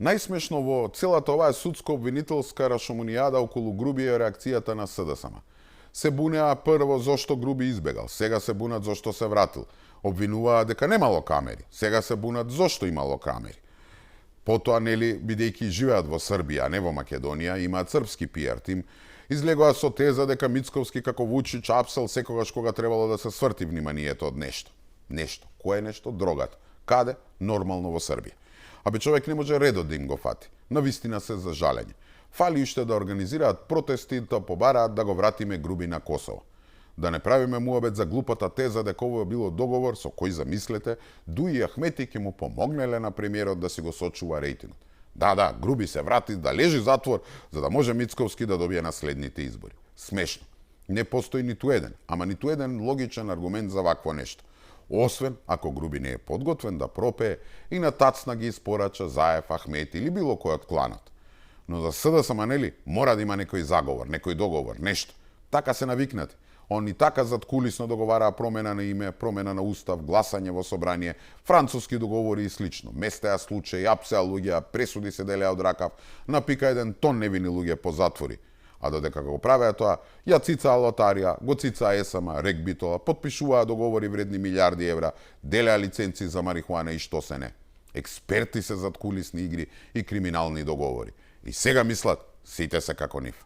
Најсмешно во целата оваа судско-обвинителска рашомонијада околу Груби е реакцијата на СДСМ. Се бунеа прво зошто Груби избегал, сега се бунат зошто се вратил. Обвинуваа дека немало камери, сега се бунат зошто имало камери. Потоа, нели, бидејќи живеат во Србија, а не во Македонија, имаат српски пиар тим, излегоа со теза дека Мицковски како Вучич апсел секогаш кога требало да се сврти вниманието од нешто. Нешто. Кое е нешто? Дрогата. Каде? Нормално во Србија. Абе човек не може редот да им го фати. Навистина се за жалење. Фали уште да организираат протести да побараат да го вратиме Груби на Косово. Да не правиме муабет за глупата теза дека ово било договор со кој, замислете, Дуи Ахмети ќе му помогнеле на премиерот да си го сочува рейтингот. Да, Груби се врати да лежи затвор за да може Мицковски да добие наследните избори. Смешно. Не постои ниту еден логичен аргумент за вакво нешто. Освен ако Груби не е подготвен да пропее и на тацна ги испорача Заев, Ахмети или било кој од кланот. Но за СДСМ, нели, мора да има некој заговор, некој договор, нешто. Така се навикнати. Они така задкулисно договараа промена на име, промена на устав, гласање во собрание, француски договори и слично. Местеа случаи, апсеа луѓе, пресуди се делеа од ракав, напика еден тон невини луѓе по затвори. А додека го правеа тоа, ја цицаа лотарија, го цицаа ЕСМ, регбитола, подпишуваа договори вредни милиарди евра, делеа лиценци за марихуана и што се не. Експерти се зад кулисни игри и криминални договори. И сега мислат, сите се како нив.